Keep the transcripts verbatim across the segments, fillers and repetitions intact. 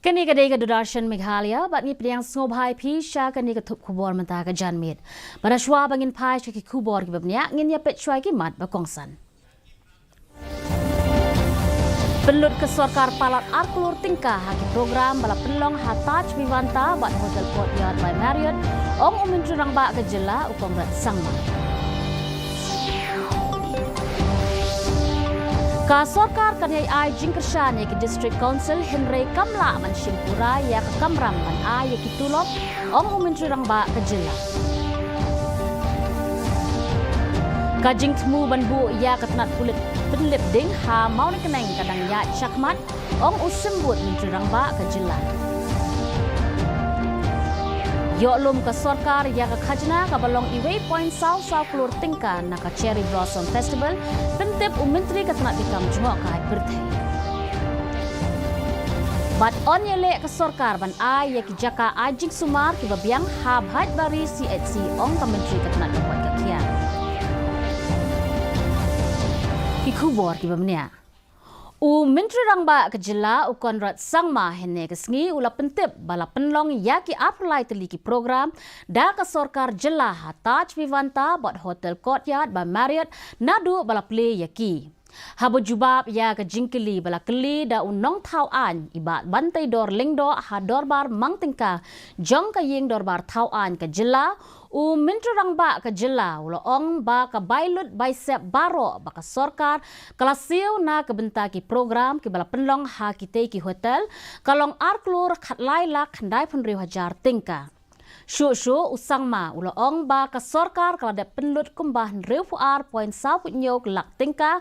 Kane ka dei ka Doordarshan Meghalaya, bad ngi pdiang sngewbha ïa phi sha kane ka thup khubor mynta ka janmiet. Bad hashwa ba ngin phai sha ki khubor kiba bniah, ngin ïa peit shwa ki mat ba kongsan. Pynlut ka sorkar palat ar klur tyngka ha ki program ba la pynlong ha Taj Vivanta bad Hotel Courtyard by Marriott, ong u Myntri Rangbah ka jylla u Conrad Sangma. Ka sorkar kan ïai ai jingkyrshan ïa ki District Council hynrei kam lah ban shim pura ïa ka kamram ban ai ïa ki tulop, ong u Myntri Rangbah ka jylla. Ka jingthmu ban buh ïa ka tnat pulit pynlip ding ha Mawryngkneng ka dang ïaid shakhmat, ong u Symbud Myntri Rangbah ka jylla. Ïoh lum ka sorkar ïa ka khajna kaba long uwei point saw saw klur tyngka na ka Cherry Blossom Festival, pyntip u Myntri ka tnat ki kam jngohkai pyrthei. Bad yn ïaleh ka sorkar ban ai ïa ki jaka ai jingsumar kiba biang ha Bhaitbari C H C, ong ka Myntri ka tnat ka koit ka khiah. Ki khubor kiba bniah. U Myntri Rangbah ka jylla u Conrad Sangma hynne ka sngi u la pyntip ba la pynlong ïa ki arphew lai tylli ki program da ka sorkar jylla ha Taj Vivanta bad Hotel Courtyard by Marriott naduh ba la plie ïa ki. Haba jubab ïa ka jingkylli ba la kylli da u nongthaw aiñ i Bah Banteidor Lyngdoh ha dorbar mang tyngka jong ka ïing dorbar thaw aiñ ka jylla, u Myntri Rangbah ka jylla u la ong ba ka bai lut bai sep baroh ba ka sorkar ka la siew na ka bynta ki program kiba la pynlong ha kitei ki hotel ka long ar klur khatlai lak khyndai phew hynriew hajar tyngka. Shuh shuh u Sangma u la ong ba ka sorkar ka la dep pynlut kumba hynriewphew ar point saw phew hynñiew lak tyngka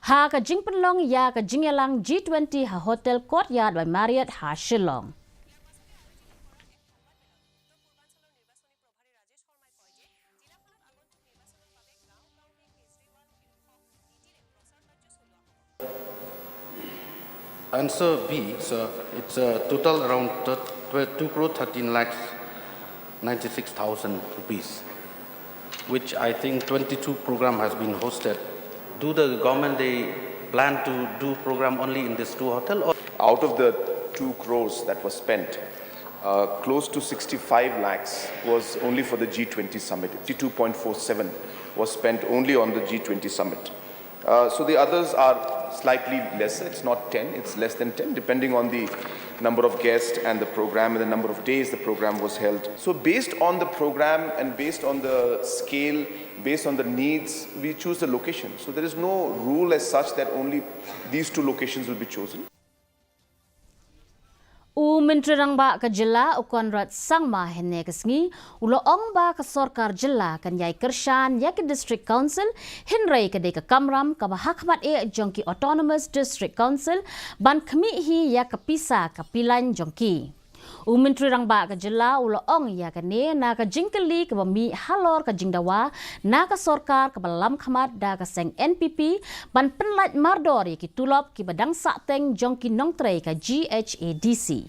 ha ka jingpynlong ïa ka jingïalang G twenty ha Hotel Courtyard by Marriott ha Shillong. Answer B, sir, it's a total around thir-, tw-, two crore thirteen lakhs ninety-six thousand rupees, which I think twenty-two program has been hosted. Do the government, they plan to do program only in this two hotel, or? Out of the two crores that was spent, uh, close to sixty-five lakhs was only for the G twenty summit. Fifty-two point four seven was spent only on the G twenty summit. Uh, so the others are slightly lesser. It's not ten, it's less than ten, depending on the number of guests and the program and the number of days the program was held. So based on the program and based on the scale, based on the needs, we choose the location. So there is no rule as such that only these two locations will be chosen. U Myntri Rangbah ka jylla u Conrad Sangma hynne ka sngi u la ong ba ka sorkar jylla kan ïai kyrshan ïa ki District Council, hynrei ka dei ka kamram kaba hakhmat eh jong ki Autonomous District Council ban khmih hi ïa ka pisa ka pilain jong ki. U Myntri Rangbah ka jylla u la ong ïa kane na ka jingkylli kaba mih halor ka jingdawa na ka sorkar kaba lam khmat da ka seng N P P ban pynlait mardor ïa ki tulop kiba dang sahteng jong ki nongtrei ka G H A D C.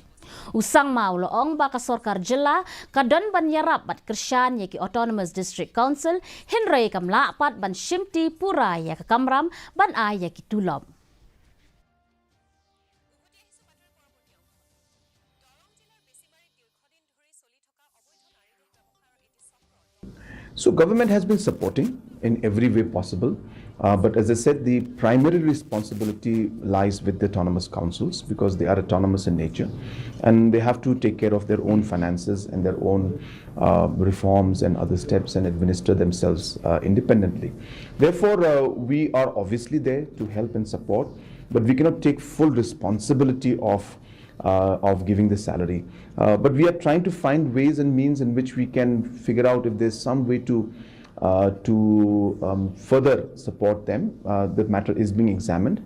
U Sangma u la ong ba ka sorkar jylla ka don ban ïarap bad kyrshan ïa ki Autonomous District Council, hynrei kam lah pat ban shimti pura ïa ka kamram ban ai ïa ki tulop. So government has been supporting in every way possible. Uh, but as I said, the primary responsibility lies with the autonomous councils because they are autonomous in nature, and they have to take care of their own finances and their own, uh, reforms and other steps and administer themselves, uh, independently. Therefore, uh, we are obviously there to help and support, but we cannot take full responsibility of uh, of giving the salary. Uh, but we are trying to find ways and means in which we can figure out if there's some way to, uh, to, um, further support them. Uh, the matter is being examined.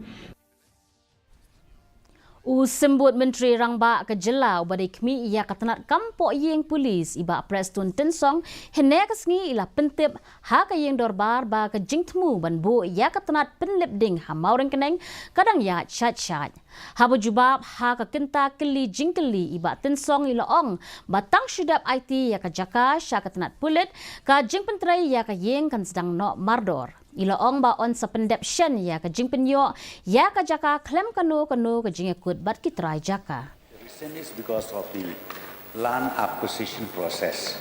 U Symbud Myntri Rangbah ka jylla uba dei khmih ïa ka tnat kam poh ïing police i Bah Prestone Tynsong, hynne ka sngi i la pyntip ha ka ïing dorbar ba ka jingthmu ban buh ïa ka tnat pynlip ding ha Mawryngkneng ka dang ïaid shait shait. Haba jubab ha ka kynta kylli jingkylli i Bah Tynsong i la ong ba tang shu dep aiti ïa ka jaka sha ka tnat pulit, ka jingpyntrei ïa ka ïing kan sdang noh mardor. I la ong ba yn sa pyndep shen ïa ka jingpynïoh ïa ka jaka khlem kano kano ka jingïakut bad ki trai jaka. Reason is because of the land acquisition process.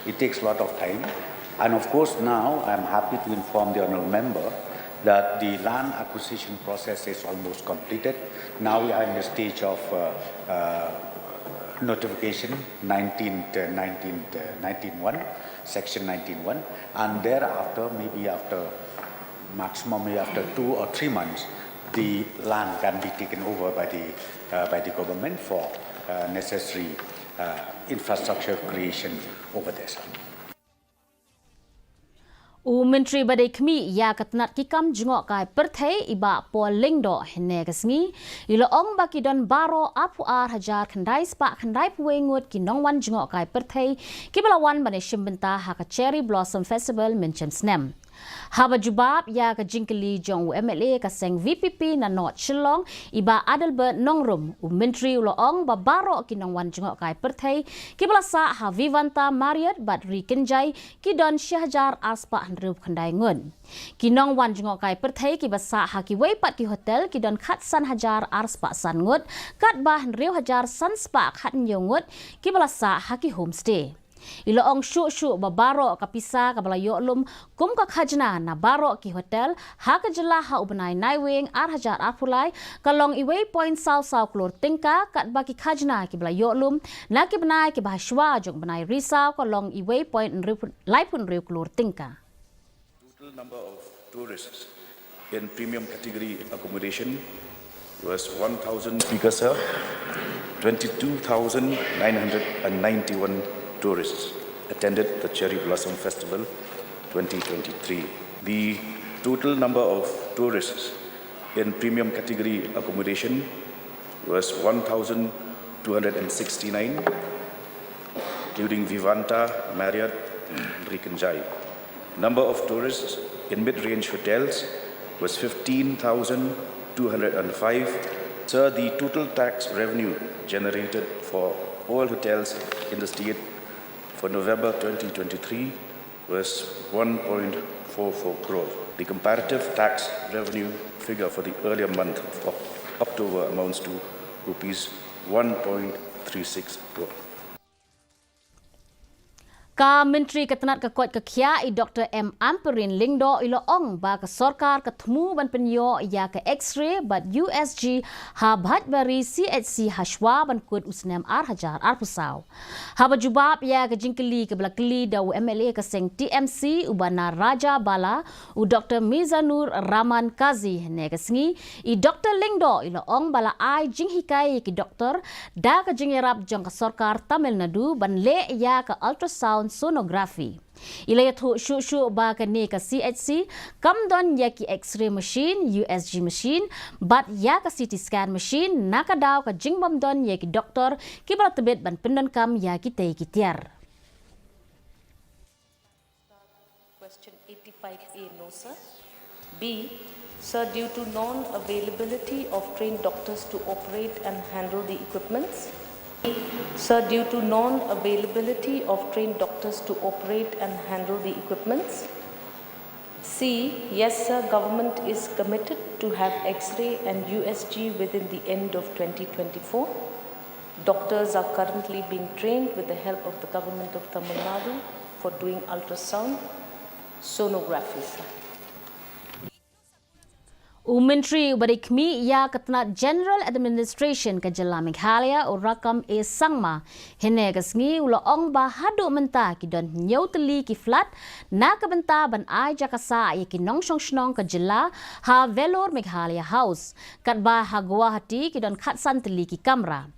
It takes a lot of time. And of course, now I'm happy to inform the Honorable Member that the land acquisition process is almost completed. Now we are in the stage of uh, uh, notification, nineteenth, uh, nineteenth, uh, nineteen one, section nineteen one, and thereafter, maybe after maximum, maybe after two or three months, the land can be taken over by the uh, by the government for uh, necessary uh, infrastructure creation over there. U Myntri ba dei khmih ïa ka tnat ki kam jngohkai pyrthei i Bah Paul Lyngdoh hynne ka sngi i la ong ba ki don baroh arphew ar hajar khyndai spah khyndai phew wei ngut ki nongwan jngohkai pyrthei kiba la wan ban ïashim bynta ha ka Cherry Blossom Festival mynshem snem. Haba jubab ïa ka jingkylli jong u MLA ka seng VPP na North Shillong i Bah Adelbert Nongrum, u Myntri u la ong ba baroh ki nongwan jngohkai pyrthei kiba la sah ha Vivanta Marriott bad Ri Kynjai ki don shi hajar ar spah hynriew khyndai ngut. Ki nongwan jngohkai pyrthei kiba sah ha kiwei pat ki hotel ki don khatsan hajar ar spah san ngut, katba hynriew hajar san spah khathynñiew ngut kiba la sah ha ki homestay. I la ong shuh shuh ba baroh ka pisa kaba la ïoh lum kum ka khajna na baroh ki hotel ha ka jylla ha u bnai Naiwieng ar hajar arphew lai ka long iwei point saw saw klur tyngka, katba ki khajna kiba la ïoh lum na ki bnai kiba ha shuwa jong u bnai Risaw ka long iwei point laiphew hynriew klur tyngka. Total number of tourists in premium category accommodation was one thousand, Speaker, sir, twenty-two thousand nine hundred and ninety-one tourists attended the Cherry Blossom Festival twenty twenty-three. The total number of tourists in premium category accommodation was one thousand two hundred and sixty-nine, including Vivanta, Marriott, and Ri Kynjai. Number of tourists in mid-range hotels was fifteen thousand two hundred and five. Sir, the total tax revenue generated for all hotels in the state for November twenty twenty-three was one point four four crore. The comparative tax revenue figure for the earlier month of Oc- October amounts to rupees one point three six crore. Ka Myntri ka tnat ka koit ka khiah i Dr M Ampareen Lyngdoh i la ong ba ka sorkar ka thmu ban pynïoh ïa ka X-ray bad USG ha Bhaibari CHC ha shuwa ban kut u snem ar hajar arphew saw. Haba jubab ïa ka jingkylli kaba la kylli da u MLA ka seng TMC u Banarajah Bala, u Dr Mizanur Rahman Kazi hynne ka sngi, i Dr Lyngdoh i la ong ba la ai jinghikai ïa ki doktor da ka jingïarap jong ka sorkar Tamil Nadu ban leh ïa ka ultrasound sonography. I la ïathuh shuh shuh ba kane ka CHC kam don ïa ki X-ray machine, USG machine bad ïa ka CT scan machine na ka daw ka jingbym don ïa ki doktor kiba la tbit ban pyndonkam ïa kitei ki tiar. Question eighty-five A, no sir. B, sir, due to non-availability of trained doctors to operate and handle the equipments. Sir, due to non-availability of trained doctors to operate and handle the equipments. C, yes sir, government is committed to have X-ray and USG within the end of twenty twenty-four. Doctors are currently being trained with the help of the government of Tamil Nadu for doing ultrasound sonography, sir. U Myntri uba dei khmih ïa ka tnat General Administration ka jylla Meghalaya u Rakkam A Sangma hynne ka sngi u la ong ba haduh mynta ki don hynñiew tylli ki flat na ka bynta ban ai jaka sah ïa ki nongshong shnong ka jylla ha Vellore Meghalaya House, katba ha Guwahati ki don khatsan tylli ki kamra.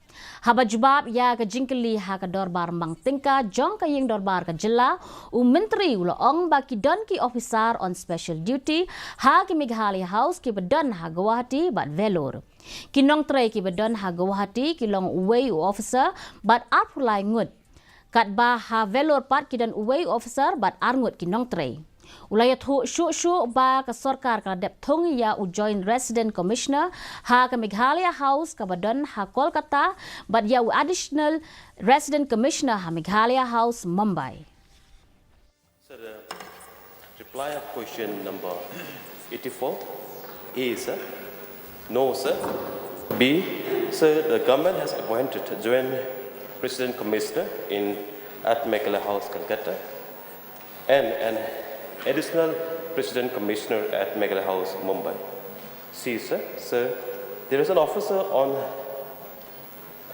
Haba jubab ïa ka jingkylli ha ka dorbar mang tyngka jong ka ïing dorbar ka jylla, u Myntri u la ong ba ki don ki officer on special duty ha ki Meghalaya House kiba don ha Guwahati bad Vellore. Ki nongtrei kiba don ha Guwahati ki long uwei u officer bad arphew lai ngut. Katba ha Vellore pat ki don uwei u officer bad ar ngut ki nongtrei. U la ïathuh shuh shuh ba ka sorkar ka la dep thung ïa u Joint Resident Commissioner ha ka Meghalaya House kaba don ha Kolkata bad ïa u Additional Resident Commissioner ha Meghalaya House, Mumbai. Sir, uh, reply of question number eighty-four A, sir. No, sir. B, sir, the government has appointed Joint President Commissioner in at Meghalaya House, Kolkata, and an Additional President Commissioner at Meghalaya House, Mumbai. C, sir, sir, there is an officer on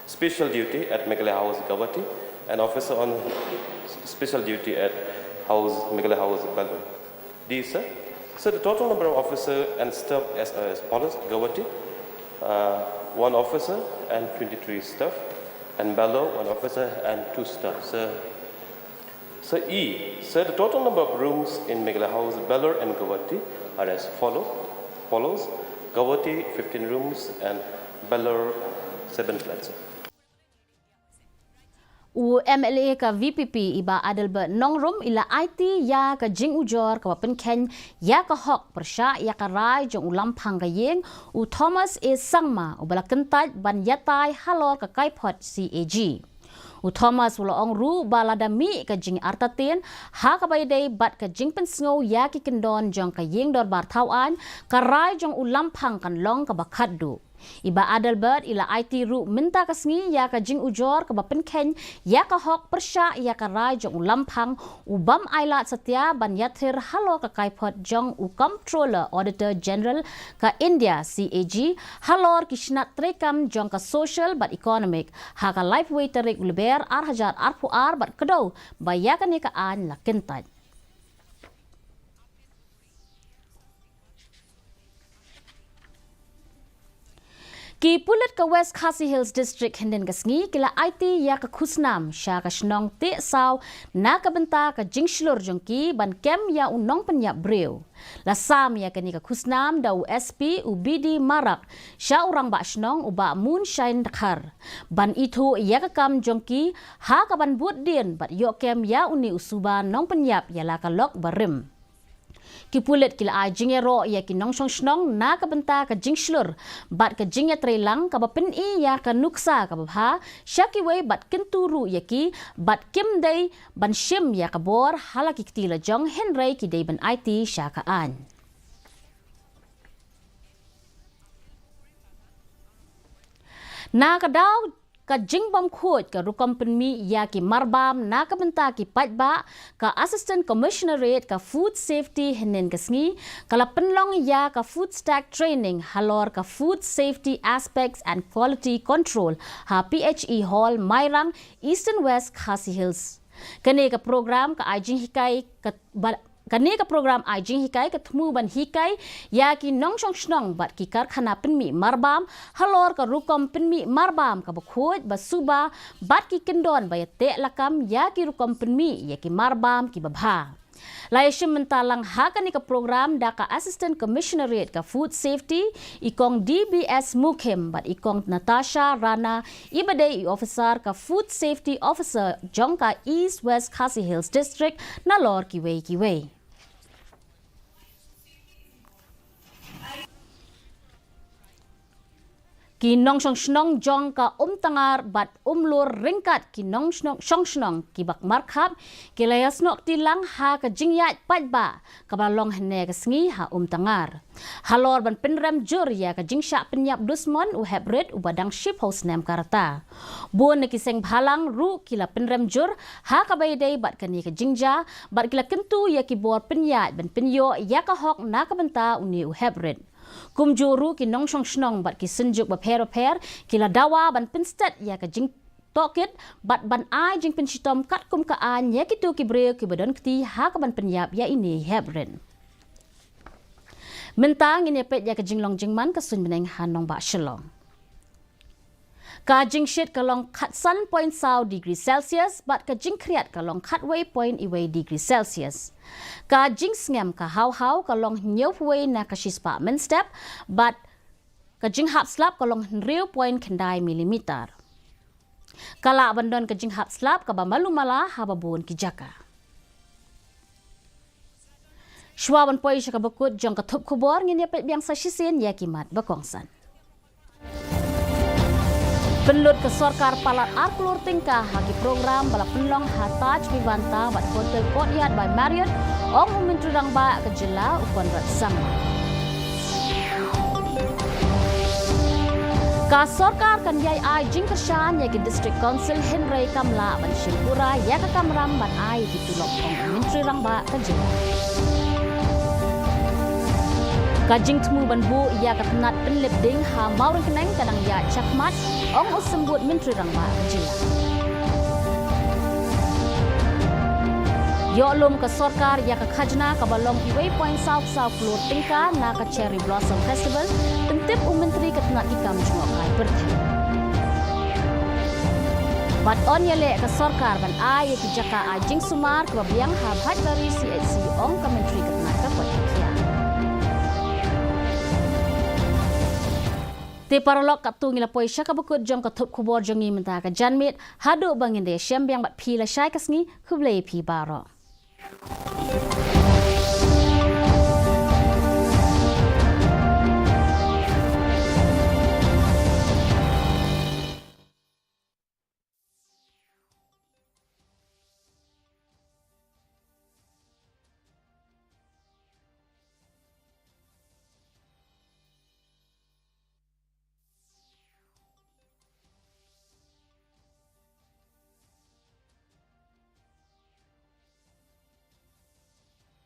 special duty at Meghalaya House, Guwahati, an officer on special duty at House, Meghalaya House, Belur. D, sir. So the total number of officer and staff as, as follows: Guwahati, uh, one officer and twenty-three staff, and Belur, one officer and two staff. So, so E, sir, the total number of rooms in Meghalaya House, Belur and Guwahati are as follow, follows: Guwahati, fifteen rooms, and Belur, seven flats. U M L A ka V P P, i Bah Adelbert Nongrum, i la aiti ïa ka jingujor kaba pynkheiñ ïa ka hok pyrshah ïa ka rai jong u lamphang ka ïing, u Thomas A Sangma, uba la kyntait ban ïatai halor ka kaiphod C A G. U Thomas u la ong ruh ba lada mih ka jingartatien ha kaba ïadei bad ka jingpynsngew ïa ki kyndon jong ka ïing dorbar thaw aiñ, ka rai jong u lamphang kan long kaba khatduh. I Bah Adelbert i la aiti ruh mynta ka sngi ïa ka jingujor kaba pynkheiñ ïa ka hok pyrshah ïa ka rai jong u lamphang, u bym ailad satia ban ïathir halor ka kaiphod jong u Comptroller Auditor General ka India, C A G, halor ki shnat treikam jong ka social bad economic, ha ka laiphew wei tarik u Lber ar hajar arphew ar, bad kdew ba ïa kane ka aiñ la kyntait. Ki pulit ka West Khasi Hills District hynnin ka sngi ki la aiti ïa ka khusnam sha ka shnong Tehsaw na ka bynta ka jingshlur jong ki ban kem ïa u nongpynïap briew. La sam ïa kane ka khusnam da u S P, u B D Marak, sha u rangbah shnong, u Bah Moonshine Dkhar, ban ithuh ïa ka kam jong ki ha kaban bud dien bad ïoh kem ïa une u suba nongpynïap ïa la ka lok barim. Ki pulit ki la ai jingïaroh ïa ki nongshong shnong na ka bynta ka jingshlur bad ka jingïatreilang kaba pyni ïa ka nuksa kaba bha sha kiwei bad kyntu ruh ïa ki bad kim dei ban shim ïa ka bor ha la ki kti la jong, hynrei ki dei ban aiti sha ka aiñ. Na ka daw ka jingbymkhuid ka rukom pynmih ïa ki marbam na ka bynta ki paidbah, ka Assistant Commissionerate ka Food Safety hynnin ka sngi ka la pynlong ïa ka Food Stack Training halor ka Food Safety Aspects and Quality Control ha P H E Hall, Mairang, Eastern West Khasi Hills. Kane ka program ka ai jinghikai ka ba Kane ka program ai jinghikai ka thmu ban hikai ïa ki nongshong shnong bad ki karkhana pynmih marbam halor ka rukom pynmih marbam kaba khuid, ba suba bad ki kyndon ba ïateh lakam ïa ki rukom pynmih ïa ki marbam kiba bha. La ïashim bynta lang ha kane ka program da ka Assistant Commissionerate ka Food Safety, i Kong D B S Mukhim, bad i Kong Natasha Rana, iba dei i officer ka Food Safety Officer jong ka East West Khasi Hills District, nalor kiwei kiwei. Ki nongshong shnong jong ka Umtangar bad Umlur ryngkat ki nongshong shnong kiba markhap ki la ïasnoh kti lang ha ka jingïaid paidbah kaba long hynne ka sngi ha Umtangar halor ban pynrem jur ïa ka jingshah pynïap dusmon u heprit uba dang shiphew snem ka rta. Bun na ki seng bhalang ruh ki la pynrem jur ha kaba ïadei bad kane ka jingjia bad ki la kyntu ïa ki bor pynïaid ban pynïoh ïa ka hok na ka bynta une u heprit. Kumjuh ruh ki nongshong shnong bad ki synjuk bapher bapher ki la dawa ban pynstet ïa ka jingtohkit bad ban ai jingpynshitom katkum ka aiñ ïa kito ki briew kiba don kti ha kaban pynïap ïa ine i heprit. Mynta ngin ïa peit ïa ka jinglong jingman ka suiñ bneng ha nongbah Shillong. Ka jingshit ka long khatsan point saw degree Celsius bad ka jingkhriat ka long khatwei point iwei degree Celsius. Ka jingsngem ka haw haw ka long hynñiewphew wei na ka shispah mynstep bad ka jinghap slap ka long hynriew point khyndai millimeter. Ka lah ban don ka jinghap slap kaba malu mala ha babun ki jaka. Shuwa ban poi sha kaba kut jong ka thup khubor, ngin ïa peit biang sa shisien ïa ki mat ba kongsan. Pynlut ka sorkar palat ar klur tyngka ha ki program ba la pynlong ha Taj Vivanta bad Hotel Courtyard by Marriott, ong u Myntri Rangbah ka jylla u Conrad Sangma. Ka sorkar kan ïai ai jingkyrshan ïa ki District Council hynrei kam lah ban shim pura ïa ka kamram ban ai ki tulop, ong u Myntri Rangbah ka jylla. Ka jingthmu ban buh ïa ka tnat pynlip ding ha Mawryngkneng ka dang ïaid shakhmat, ong u Symbud Myntri Rangbah ka jylla. Ïoh lum ka sorkar ïa ka khajna kaba long uwei point saw saw klur tyngka na ka Cherry Blossom Festival, pyntip u Myntri ka tnat ki kam jngohkai pyrthei. Bad yn ïaleh ka sorkar ban ai ïa ki jaka ai jingsumar kaba biang ha Bhaitbari C H C, ong ka Myntri ka tnat ka koit ka khiah. Te paralok, katto ngi la poi sha kaba kut jong ka thup khubor jong ngi mynta ka janmiet. Haduh ba ngin da ïashem biang bad phi lashai ka sngi, khublei ïa phi baroh.